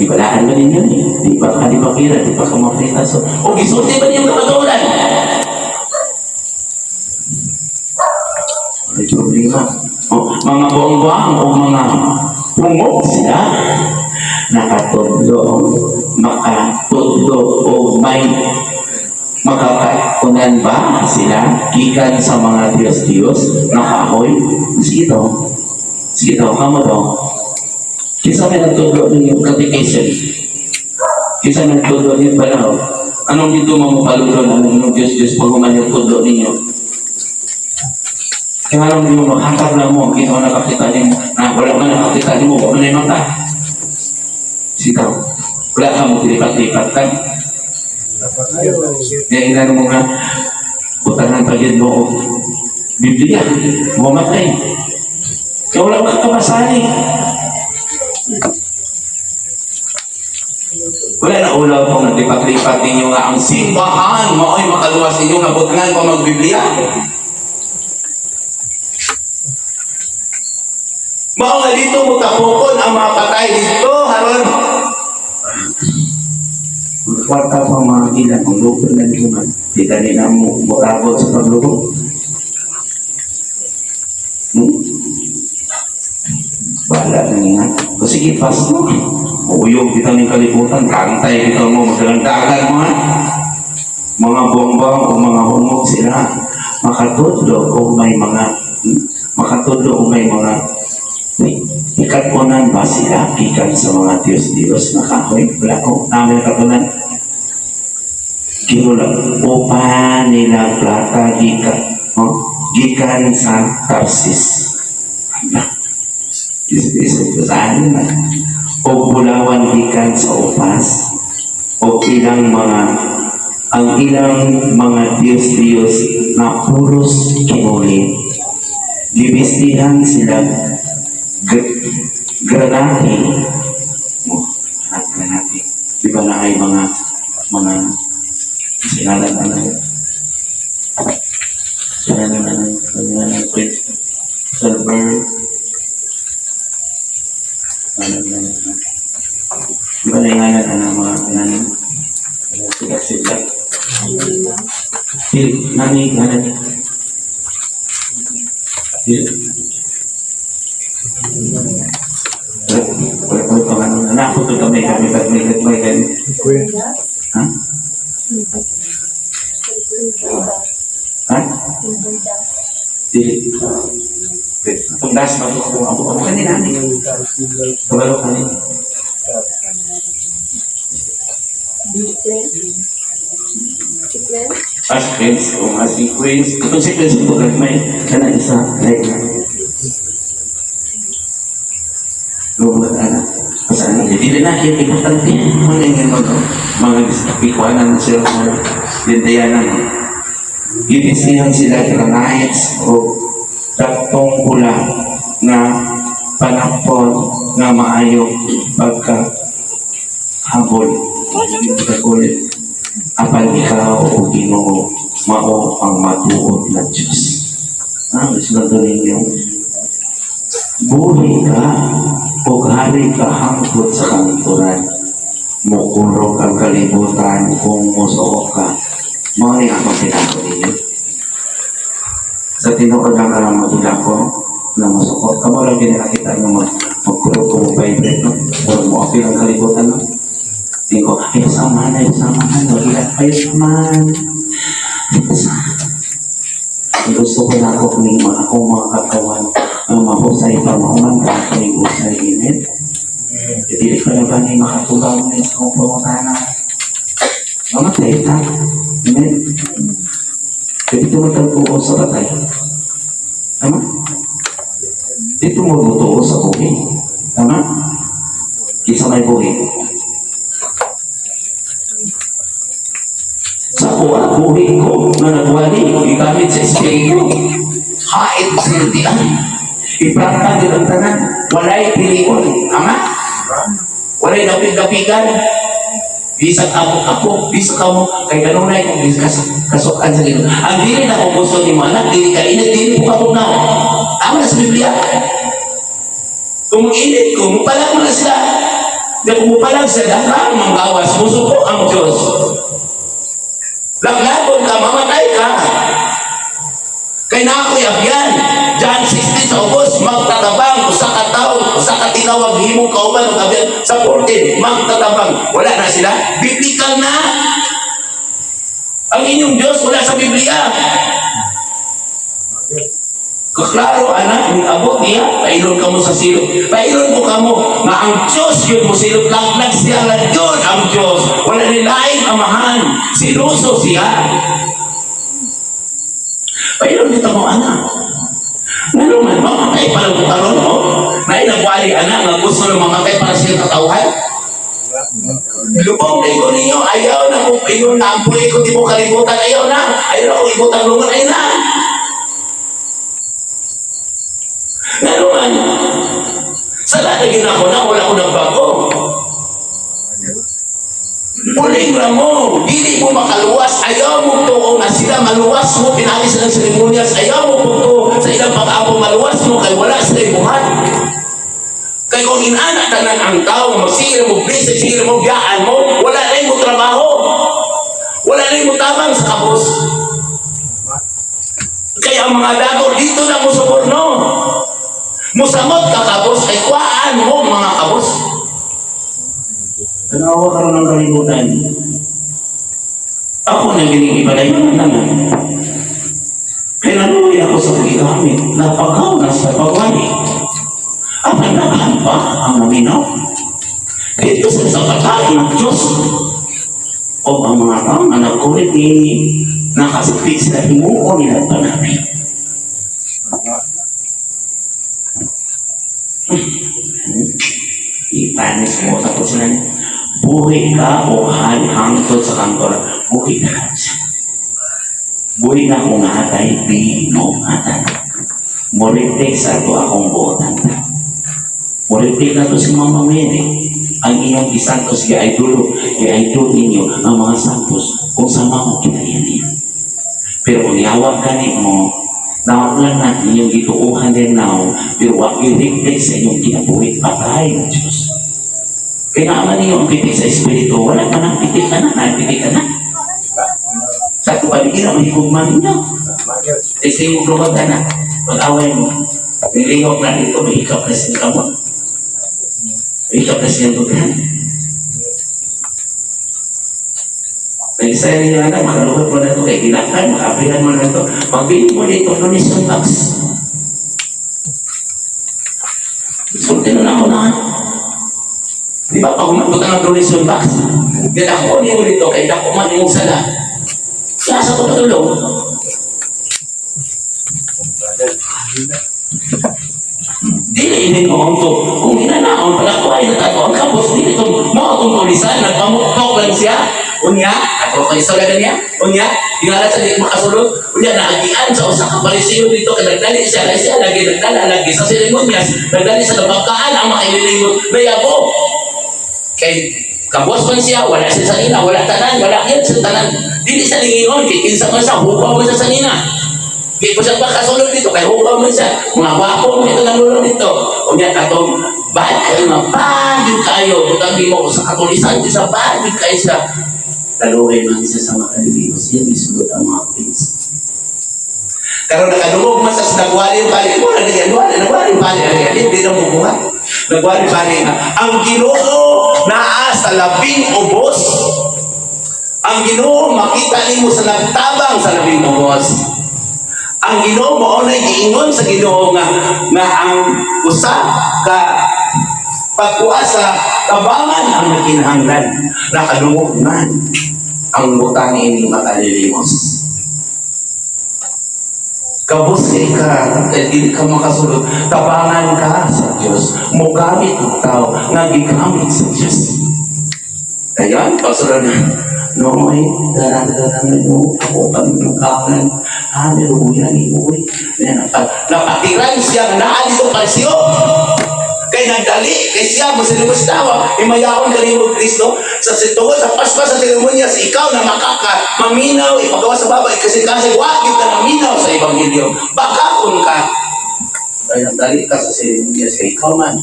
Di balaan ba ninyo eh? Di ba ka di ba kira? Di ba ka makita? So, o gisulti ba ninyong kamatuoran? May problema. O, mga buwang-buwang o mga pungok sila. Nakatudlo o makatudlo o may makakatunan ba sila gikan sa mga Diyos-Diyos na kahoy? Sige daw. Sige daw, kamo daw. Kinsa may nagtudlo ninyo catechism? Kinsa may nagtudlo ninyo panahon? Anong dito mamukaludon? Anong inyong Diyos-Diyos pag human yung tudlo ninyo? Kaya anong di mo maghatag lang mo, ang Ginoo nakakita nimo, na wala man nakakita nimo, wala na yung mata. Sitaw. Wala ka mo, tilipat-lipat ka. Kaya inano mo nga, butangan pa yun mo o Biblia, mamatay. Kaya wala ka kabasahin. Wala na ulaw kung naglipat-lipat ninyo nga ang simbahan mao'y makaluwas ninyo nga butangan pa magbiblia. Mao nga dito mo tapokon ang mga patay dito haron. Kwarta pa mga ilan ang lupo na man. Di gani na mo murabot sa paglubo. Bahala na nga. O sige, pas mo. Uyog kita ng kalibutan, kantay kita mo, magalandagan mo ha. Mga buwang-buwang o mga hungog sila. Makatudlo o may mga, makatudlo o may mga ikatunan ba sila gikan sa mga Diyos-Diyos na kahoy? Wala ko, namin katunan. Ginulag, upa nila plata gikan. no? Gikan sa Tarsis. Is saan na? O bulawan gikan sa Upas o ilang mga ang ilang mga diyos-diyos na puros kinuli. Gibistihan sila granate mo, anak, granate. Di ba na ay mga singalan na singalan na ng prince silver ano na. Di ba na ingalan na mga ingalan sila sila Dili, nani ngalan. Dili. Wala wala pa man. Anak ko to kami kami kami kami kami. Kuya. Ha? Ha? Dili. Wait, itong last na ko ako ako kanina ni. Kabalo kanina. Ah, sequence. O nga, sequence. Itong sequence ko may kana isa. Like, Lubuhat ana. Basta ano, dili na kaya importante. Mga ingin mo, no? Mga dispikuanan na sila mga dindayanan. Gibisihan sila granites o daktong pula na panakpon nga maayo pagka habol. Pagkakulit. Apan ikaw o Ginoo, mao ang matuod na Diyos. Ah, gusto na ninyo. Buhi ka o hari ka hangtod sa kamatuoran. Mukurog ang kalibutan kung musuo ka. Mao ni akong pinako ninyo. Sa tinuod lang ka lang magila ko na musuko. Kamo lang ginakita nga magkurog ko mo vibrate, no? Or mo apil ang kalibutan, no? Tingko, ko, ayaw samahan, ayaw samahan, magila, ayaw samahan. Ayaw samahan. Ang gusto ko na ako kung mga akong mga katawan ang mahusay pa mahuman pa ako ng husay. Amen? E dili pa na ba ni makatubang ni sa akong pangutana? Mamatay ta. Amen? Pwede mo tagpuo sa patay. Tama? Dito mo butuo sa buhi. Tama? Kinsa may buhi? Sa kuha, buhi ko na nagwali, gigamit sa Espiritu. Hait siltian. Iprangka din ang tanan. Walay pilion. Tama? Walay dapig-dapigan. Bisag ako ako, bisag ako, kay kanunay kung kasukan sa Ginoo. Ang dili na kung gusto ni mo anak, dili ka init, dili po ka. Tama na sa Biblia. Kung init ko, mupalag mo na sila. Di kung mupalag sila, dahil manggawas, musuko ang Diyos. Laglagon ka, mamatay ka. Kay na ako'y abyan. John 16 sa ubos, magtatabang, usa ka taon, usa ka tinawag, himong kauban, ug abyan. Sa 14, magtatabang. Wala na sila. Biblical na. Ang inyong Diyos, wala sa Biblia. Kaklaro, anak, ni abot niya, pailon ka mo sa silot. Pailon ko ka mo, nga ang Diyos yun mo silot, laglag siya lang yun ang Diyos. Wala ni laing amahan, siluso siya. Pailon dito mo, anak. Ngano man, mamatay pa lang ko karon mo. Nainagwali, anak, nga gusto ng mamatay para siya katawhan. Lubong na ko ninyo, ayaw na kung ingon na ang ko di mo kalibutan, ayaw na. Ayaw na kung ibutang lungon, ayaw na. Ngano man, sa lahat na ginako na, wala ko nagbago. Uling ra mo, dili mo makaluwas, ayaw mo tuo nga sila maluwas mo, pinagi silang seremonyas, ayaw mo tuo sa ilang pag-apo maluwas mo, kay wala sila buhat. Kay kung inana tanan ang tao, magsigil mo blessed, sigil mo biyaan mo, wala na mo trabaho. Wala na mo tabang sa kabos. Kaya ang mga dago dito na mo suborno. Musamot ka kabos, kay kuhaan mo mga kabos. Tanawa karon ng kalibutan. Ako na gining ibalay man tanan. Kaya naluwi ako sa pagigamit, napagaw na sa pagwali. Apan daghan pa ang maminaw. Dito sa patay ng Diyos. O ang mga tao nga nagkulit ni nakasupit sila himuon nila panabi. Ipanis mo tapos sila ni buhi ka o hangtod sa kantor, buhi na ka siya. Buhi na kung atay binuhatan. Muritik sa ato akong buotan. Muritik na to si Mama Mary. Ang iyang gisantos gi-idolo, gi-idol ninyo ang mga santos kung sama mo kinayan niya. Pero kung yawa gani mo, naog lang na inyong gituuhan din now, pero wa i-reflect sa inyong kinabuhi, patay ng Diyos. Kaya naaman ninyo ang pitik sa Espiritu, wala pa nang pitik ka na, pitik ka na. Sa ito paligid, ang higugma ninyo. Eh, sa iyong lumag ka na, pag-away mo, nilihok na dito, may ikaw president ka mo. May ikaw president ka. Nag-isaya ninyo anak, makaluhod mo na ito, kay ginakan, makaabrihan mo na ito. Magbili mo dito, donation box. Sulti na ako na. Di ba, pag umabot ang donation box, di ako niyo dito, kay dako man yung sala. Kaya sa ito patulong. Dili ini mo to. Kung hinanaon pala ko ay natato ang kapos dili to mao tong pulisan nagpamukpok lang siya. Unya, ako kay istorya kaniya. Unya, dinala sa di makasulod. Unya naagian sa usa ka parisiyo dito kay nagdali siya kay siya lagi nagdala lagi sa seremonyas, nagdali sa kabangkaan ang makililingon nayabo. Kay kabos man siya, wala siya sa ina, wala tanan, wala yan sa tanan. Dili sa lingingon, kay kinsa man siya, hukaw man siya sa ina. Di po siya makasulod dito, kay hukaw man siya. Mga wapo mo ito nalulong dito. Unya katong bad kayo nga, bad yun kayo. Butang di mo sa katulisan, di sa bad yun kayo siya. Taluhin man siya sa makaliligos, yan isulod ang mga prince. Karon nakadungog man sa nagwali bali mo na diyan wala nagwali bali na diyan di na mubuhat. Nagwali bali na ang Ginoo naa sa labing ubos. Ang Ginoo makita nimo sa nagtabang sa labing ubos. Ang Ginoo mao na giingon sa Ginoo nga nga ang usa ka pagkuha sa tabangan ang nakinahanglan, nakadungog man ang butang ini makalilimos. Kabus kay ka, kay dili ka makasulod, tabangan ka sa Dios. Mogamit og tao nga gigamit sa Dios. Ayan, pasulod na. Noy, darang-darang no, ako kami bukangan. Hallelujah, ni Uy. Napatiran siya nga naa dito parisyo. Kay nagdali, kay siya mo sa limos tawa, imayaon ka nimo Kristo sa situod sa paspas sa seremonyas, ikaw na makaka, maminaw, ipagawa sa baba, kasi kasi wa gyud ka maminaw sa ebanghelyo. Bakakon ka. Kay nagdali ka sa seremonyas kay ikaw man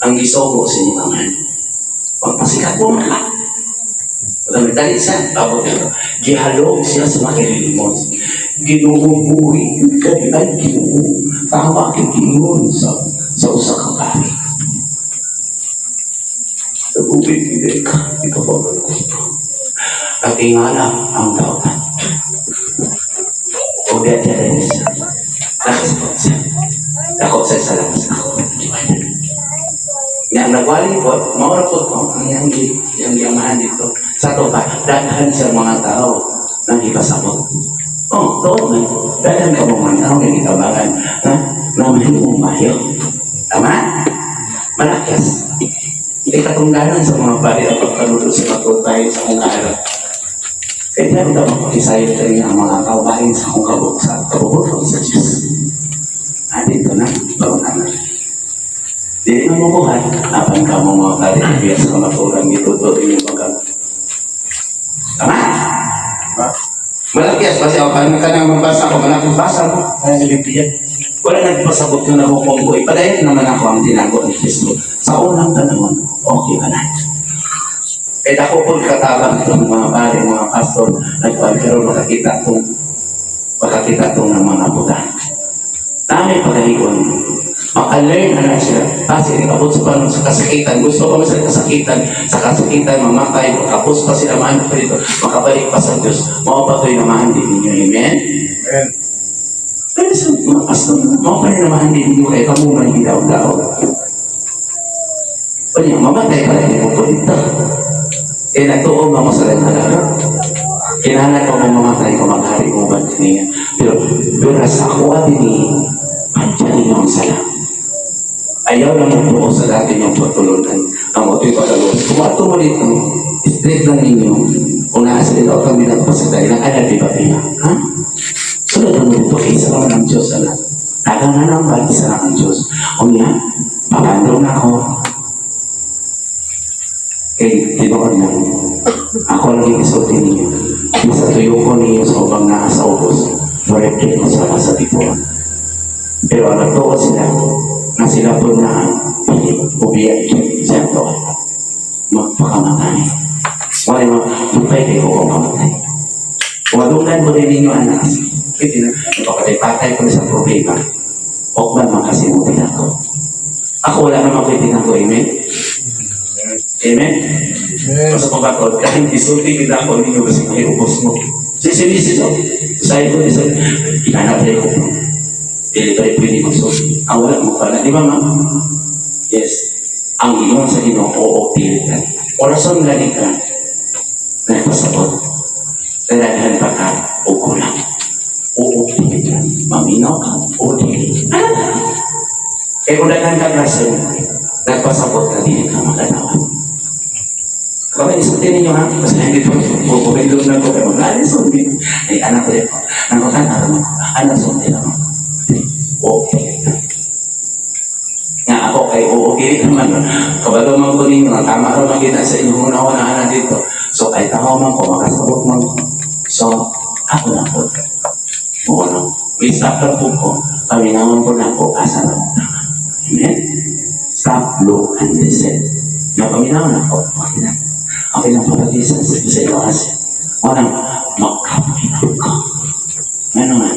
ang gisogo sa inyong amahan. Pagpasikat mo ka. Pag nagdali siya, abot ito. Gihalog siya sa makililimos. Ginoo buhi, yun ka di ay Ginoo. Tama kay Ginoo sa usa ka pari. Nagubig hindi ka, ikaw ba ko ito? Natingala ang dautan. O di at rin siya. Nakasabot siya. Dako sa salamat sa ako. Nga nagwali po, maura po ko, ang iyang iyang giyamahan dito. Sa to ba, daghan sa mga tao nang ipasabot. Oh, tuod man. Daghan ka mo mga tao nga gitabangan ha? Na mahimong mayo. Tama? Malakas. Hindi katungdanan sa mga pari ang pagkaluto sa matutay sa kong araw. Kaya meron daw mapakisayo tayo ang mga kawain sa kong kabuksan. Kabubuton sa Diyos. Ah, dito na. Paunahan na. Dili na mo buhat. Apan ka mo mga pari. Biya sa kamaturan gituto inyong pagka. Tama? Malakyas ba siya? Paano ka na magbasa ko? Malakis basa mo. Kaya sa Biblia. Wala nagpasabot na nahukom ko. Ipadayon naman ako ang tinago ni Kristo. Sa unang panahon, okay ka na. Kaya ako po katabang itong mga pare, mga pastor, nagkuhan, pero makakita itong ng mga buta. Nami pagahigon. Maka-learn na lang sila. Kasi abot sa panahon sa kasakitan. Gusto ko sa kasakitan. Sa kasakitan, mamatay. Makapos pa sila, mahan pa dito. Makabalik pa sa Diyos. Mao pa ito'y namahan din ninyo. Amen? Amen. Pero sa mga pastor, mao pa rin namahan din ninyo kay kamo man gidaw-daw. Kanya, mamatay pa rin mo po dito. Kaya nagtuo mo sa daghan. Kinahanglan ko mong mamatay ko maghari mo ba niya. Pero sa ako din andyan ninyo ang sala. Ayaw lang mo tuo sa dati niyong pagtulunan. Ang oto'y pagkaluwas. Kung ato mo dito, straight lang ninyo. Kung nasa dito kami nagpasagay ng anak, di ba piya? Ha? Sunod lang mo dito, isa lang ang Diyos, anak. Tagang na lang ba, isa lang ang Diyos. O niya, pabandong na ako. Kay tinuod lang. Ako lang yung isulti ninyo. Nasa tuyo ko ninyo sa ubang naa sa ubos. Forever ko sa before. Pero ang nagtuo sila, na sila po na dili ubiya siya to. Magpakamatay. Wala mo, lupay kayo ko kamatay. Wadungan mo din ninyo anak. Pwede na, napakatay-patay ko na sa problema. Huwag man makasimutin ako. Ako wala naman ko itinago, amen? Amen? Basta pagkakot, kahit isulti kita ako ninyo kasi may ubos mo. Sisilisin mo. Sabi ko, isa, ikanap ko. Dili pa rin pwede ko sulti. Ang wala mo pala. Di ba, ma'am? Yes. Ang ingon sa Ginoo, oo, dili ka. Orason gani ka. Nagpasabot. Daghan pa ka o kulang. Oo, dili ka. Maminaw ka o dili. Ano ka? Kaya kung daghan ka rason, nagpasabot ka, dili ka maganawa. Kami isulti ninyo ha, kasi hindi po pupupindot na ko, pero wala sulti. Ay, anak ko rin po. Nang ko kan, alam ko, anak sulti lang ako. Okay. Nga ako kay oo, okay naman. Kabalo man ko ninyo, nga tama ro man kita sa inyong una na anak dito. So, ay tao man ko, makasabot man ko. So, ako na po. Oo, no. May stop lang po ko. Paminawan ko na ako, asa na mo tama. Amen? Stop, look, and listen. Napaminawan ako, okay na. Okay lang papatisan sa iyo kasi. Walang makapaminaw ka. Ano man?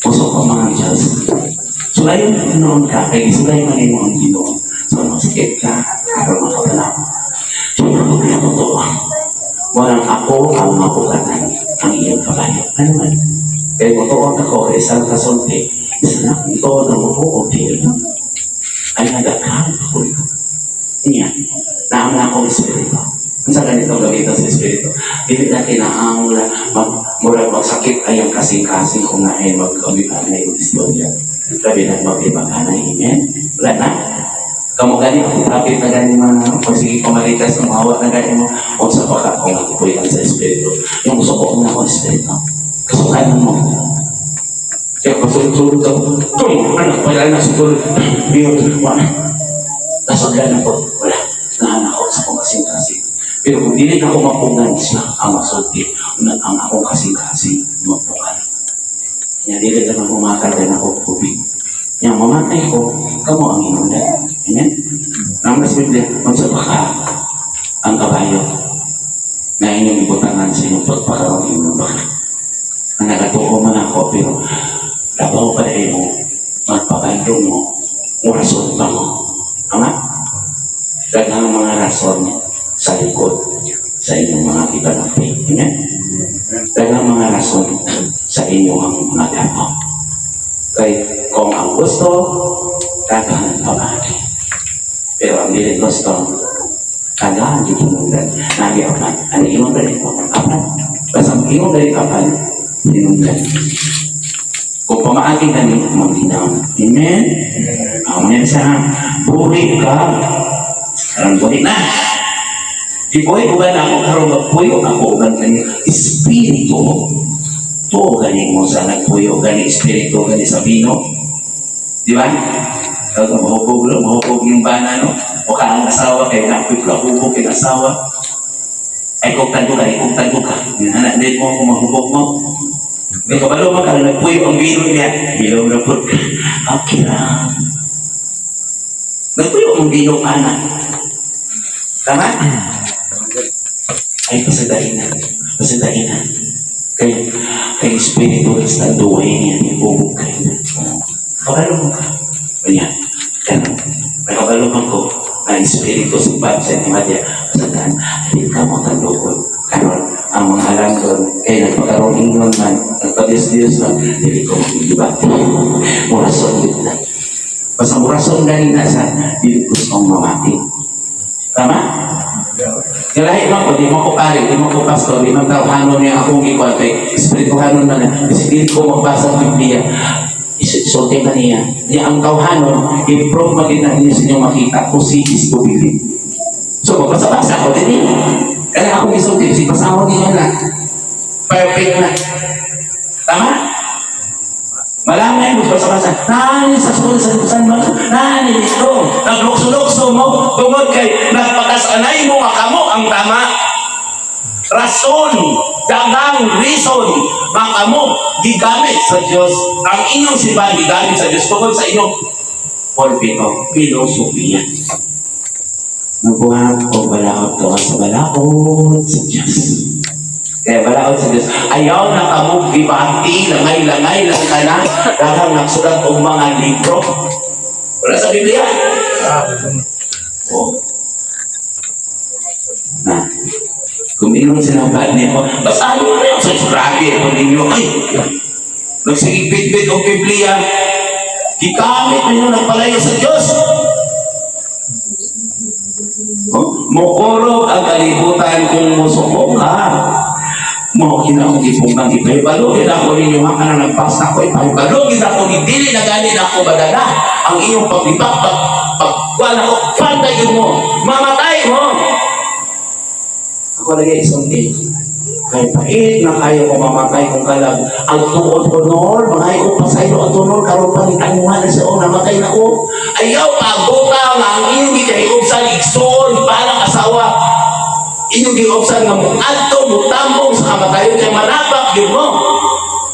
Puso ko mga Diyos. Sulayon noon ka, kay sulay man mo ang Ginoo. So, masakit ka, aron makapanaw. So, ako totoo. Walang ako ang mapugatan ang iyong kabayo. Ano man? Kaya mo ako, kay isang kasulti, isa na kung tuon ang oo, okay lang. Ay nagakang ako ito. Niya, naam na akong espiritu. Ang sa ganito gamitan sa espiritu. Dili na kinahanglan mag murag magsakit ay ang kasing-kasing kung naay mag-amitan na yung istorya. Labi na mag-ibaganay. Amen? Wala na. Kamo gani, kapit na gani mga kung sige kumalikas, umawa na gani mo, o sa baka kung nagpuyan sa espiritu. Yung gusto ko na akong espiritu. Kasukan mo. Kaya pasulod-sulod ako. Tung! Ano? Wala na siguro. Yun, wala. Nasudlan ako. Wala. Nahan ako sa akong kasing-kasing. Pero kung dili na ako mapunan siya ang masulti, ang akong kasing-kasing mapunan. Nya dili na ako makatay na ako tubig. Nya mamatay ko, kamo ang hinungdan. Amen? Nang sa Biblia, unsa pa ka ang kabayo na inyong ibutangan sa inyong pagpakaroon inyong baka. Ang nagatuo man ako, pero labaw pa rin mo, magpabandong mo, murason pa mo. Tama? Daghang mga rason sa likod sa inyong mga ibalaki. Amen? Daghang mga rason sa inyong mga gato. Kay kung ang gusto, daghan pamaagi. Pero ang dili gusto, daghan di hinungdan. Nagi apan. Ang imong dali apan. Basta ang imong dali apan, hinungdan. Kung pamaagi ka ni magdinaw. Amen? Amen sa buhi ka. Karang buhi na. Di buhi uban ako karon magpuyo ako uban kani espiritu. Tuo gani mo sa nagpuyo gani espiritu gani sa bino. Di ba? Kag mahubog lo, mahubog yung bana no. O ka ang asawa kay nakoy hubog kay asawa. Ay kung tago ka, ay kung tago ka. Anak din mo kung mahubog mo. May kabalo man ka nagpuyo ang bino niya. Bilog na po ka. Okay lang. Nagpuyo ang bino anak. Tama? Ay, pasadain na. Pasadain na. Kay Espiritu is nanduhay niya, ibubog kayo na. Kabalo mo ka. Kaya, ganun. May kabalo man ko na Espiritu sa Bab sa Timadya. Pasadaan, hindi ka mo tandukon. Karon, ang mga halandon, kay nagpakaroon ingon man, nagpadiyos-diyos man, dili ko magigibati. Murason yun na. Basta murason gani na sa, dili gustong mamati. Tama? Kaya man ko, di mo ko pare, di mo ko pastor, di man tawhanon niya akong gikuan kay espirituhanon man na. Kasi dili ko magbasa ng Biblia. Isulti ka niya. Niya ang tawhanon, i-prove magin na ninyo sa inyong makita kung si is to believe. So, magbasa-basa ko din eh. Kaya akong isulti, si basahon ninyo na. Perfect na. Tama? Malamay mo basa-basa. Nani sa school sa San Marcos. Nani dito. Naglukso-lukso mo tungod kay nagpakasanay mo nga kamo ang tama. Rason, dagang reason nga kamo gigamit sa Dios. Ang inyong simbahan gigamit sa Dios tungod sa inyong pulpito, filosofiya. Nagbuhat o balaod gawa sa balaod sa Diyos. Kaya balaod sa Diyos. Ayaw na kamo gibati, langay-langay lang ka na. Daghang nagsulat og mga libro. Wala sa Biblia. Oh. Na. Kung inong sinabahan niyo, basahin mo na yun. So, grabe ako ninyo. Ay, nagsigig bit-bit og Biblia. Gigamit ninyo nagpalayo sa Diyos. Oh, mokorog ang kalibutan kung musuko ka. Mao kina akong gipungkang ipahibalo gid ako ninyo ha, kanang nagpasta ko, ipahibalo gid ako ni dili na gani na ako badala ang iyong paglibak pag pagkuan ako, pantay gid mo, mamatay mo. Ako lagi isulti kay pait na kayo ko mamatay kung kalag ang tuod ko noon mga ko pasaylo ang tunol karon pa ni tanuhan na siya, oh, namatay na ko. Ayaw paabota nga ang iyong gikahiubsan, igsoon parang asawa, inyong giobsan nga muadto mutambong sa kamatayon kay manapak yun mo.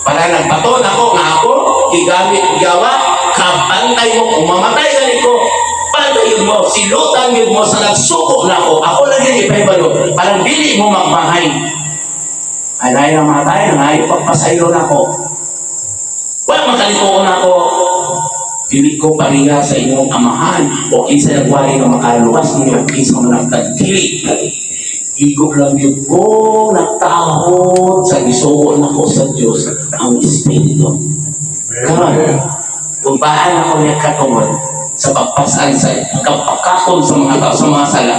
Para nagbaton ako nga ako gigamit gawa kabantay mo. Kung mamatay gani ko, bantay yun mo, silutan yun mo sa nagsuko na ako. Ako lang yun ipahibalo parang dili mo magmahay. Ay na matay na ay pagpasaylo na ako, wala makalituon ako. Dili ko pareha sa inyong amahan o kinsa nagwali nga makaluwas ninyo, kinsa man nagkadili. Igo lang yun ko nagtahod sa gisugo nako sa Diyos ang Espiritu. Karon, tumbaan ako niya katungod sa pagpasan sa kapakakon sa mga tao sa mga sala.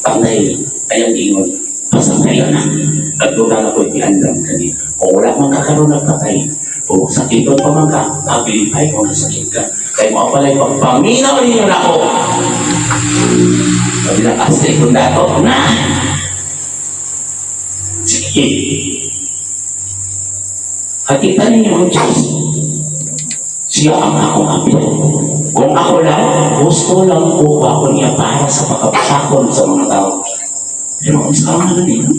Panay, ayang ingon, pasangay na. Nagdugang ako itiandam kani. Kung wala man ka karon nagpatay, o sakiton pa man ka, paglipay kung nasakit ka. Kaya mo pala'y pagpaminaw ninyo na ako. Sabi ng asti kung dato na. Sige. Hakita ninyo ang Diyos. Siya ang akong apil. Kung ako lang, gusto lang ko ako niya para sa pagkapasakon sa mga tao. Pero ang sama na niya.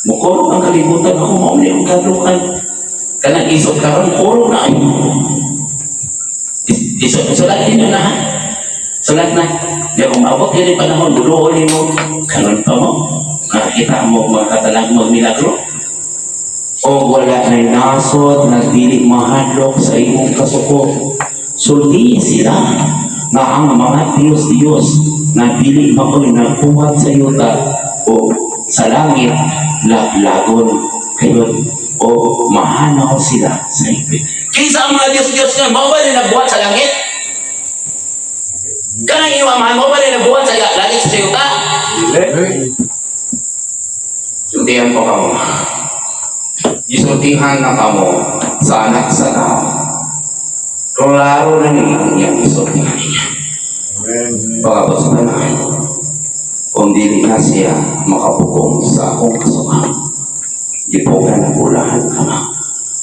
Mukurog ang kalibutan ako, mauli ang kalukan. Kanang isog karon, kurog na ay. Isog, sulat ninyo na ha. Sulat na. Di kung maabot yun yung panahon, duloon mo, karon pa mo. Nakakita mo mga katalag mo milagro. O wala na'y nasod na dili mahadlok sa imong kasuko. Sulti sila nga ang mga Diyos-Diyos na dili maoy nagbuhat sa yuta o sa langit, laglagon kayo o mahanaw sila sa higpit. Kinsa ang mga Diyos-Diyos nga mao ba ni nagbuhat sa langit? Kanang iyong amahan mo ba ni nagbuhat sa langit sa yuta? Dili. Sultihan ko kamo. Gisultihan na kamo sa anak sa tao. Klaro na ni ang iyang gisultihan niya. Amen. Pagabot sa tanan, kung dili na siya makapugong sa akong kasuka, gipugan ang ulahan ka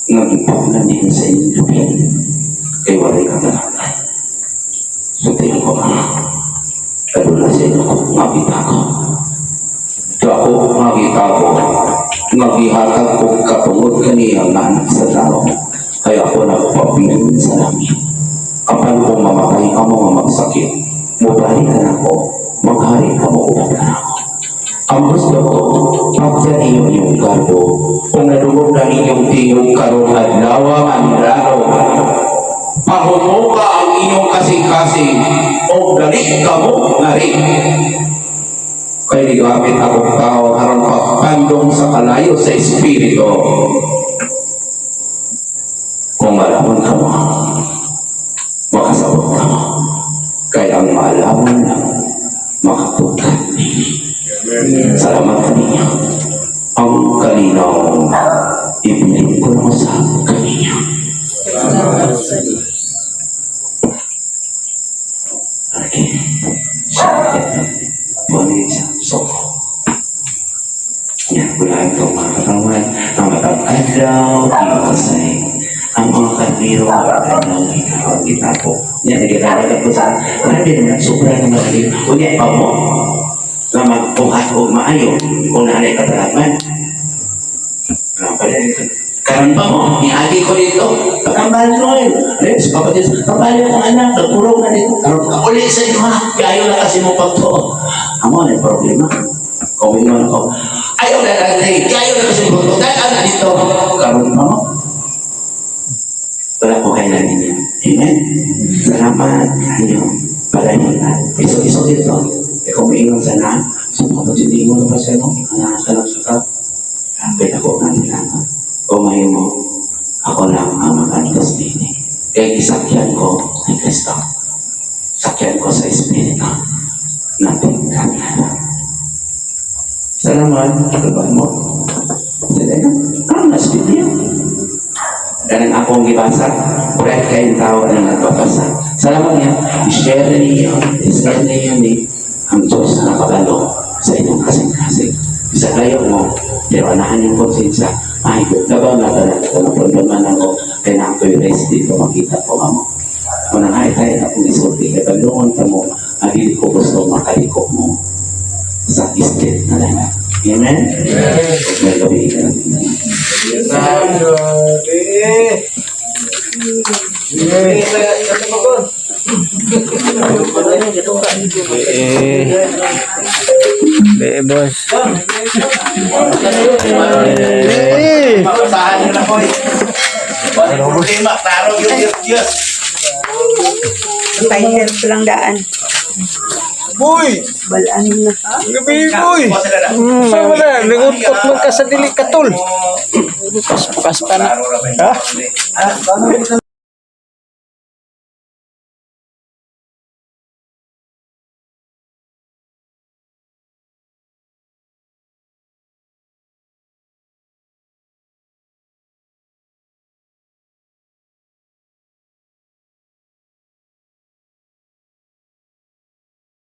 nga gipugan din sa inyong lupin, kay walay katalakay. Sultihan ko kamo. Kadula sa inyo ko, ngabita ko. Dako nga gitabo, nga gihatag ko katungod kaniya nga anak sa tao, kaya ako nagpabilin sa langit. Apan kung mamatay ka mo nga magsakit, mubalik ka na ako, maghari ka mo uban ka na ako. Ang gusto ko, pagyan inyo inyong garbo, kung nadungog na inyong tingog karon adlaw manlaro, pahumuka ang inyong kasing-kasing, o dali ka mo ngari. Kay gigamit akong tao aron pagpandong sa kalayo sa espiritu. Kung malamon ka mo, makasabot ka mo. Kay ang maalamon lang, Makatukan ninyo. Salamat kaninyo. Ang kalinaw, ibilin ko na sa kaninyo. Okay. Sakit. Bonita. Soko. Yan, wala ito mga katawan. Ang matag adlaw, iwasay. Ang mga karniro, adlaw, ikaw, gitapo. Yan, nagkakalagat ko sa, grabe naman, sobra naman kayo. Unya, pa mo, nga magbuhat og maayo, kung naanay katalaman. Karon pa mo, niagi ko dito. Pagkambal ko eh. Let's, kapatid, pagkambal ko anak, nagpuro na dito. Karon ka uli sa inyo ha, kayo na kasi mo pagtuo. Amo na yung problema. Kung ingon ko, ayaw na lang eh, kayo na kasi mo pagtuo. Daan na dito. Karon pa mo. Wala ko kailan ninyo. Amen? Salamat ninyo. Palayon na. Iso-iso dito. Eh kung ingon sa na, so kapatid, ingon pa siya, no? Ang nasa lang sa kap. Kapit ako nga nila, no? O mahimo, ako lang ang magantos din. Kaya gisakyan ko ni Kristo. Sakyan ko sa Espiritu. Natin kanya. Salamat. Kaban mo. Sige na. Ano na Biblia? Ganun akong gibasa. Correct kayong tao na nagbabasa. Salamat niya. I-share niyo. I-share niyo ni ang Diyos na nakabalo sa inyong kasing-kasing. Isa kayo mo, pero anahan yung konsensya. Ay, labaw na tanan. Kung napundan man ako, kaya na ako'y rest dito, makita ko amo. Kung nangay tayo na akong isulti, kaya balungon ka mo, ang dili ko gusto makaliko mo sa street na lang. Amen? May gabi ka na din. Eh. Eh. Eh, boss. Eh. Mapasahan nyo na, hoy. Wala problema, klaro yung Diyos, Diyos. Title ko lang daan. Boy! Balaan na. Gabi, boy! Saan mo na? Nangutot man ka sa dili katol. Bukas pa na. Ha?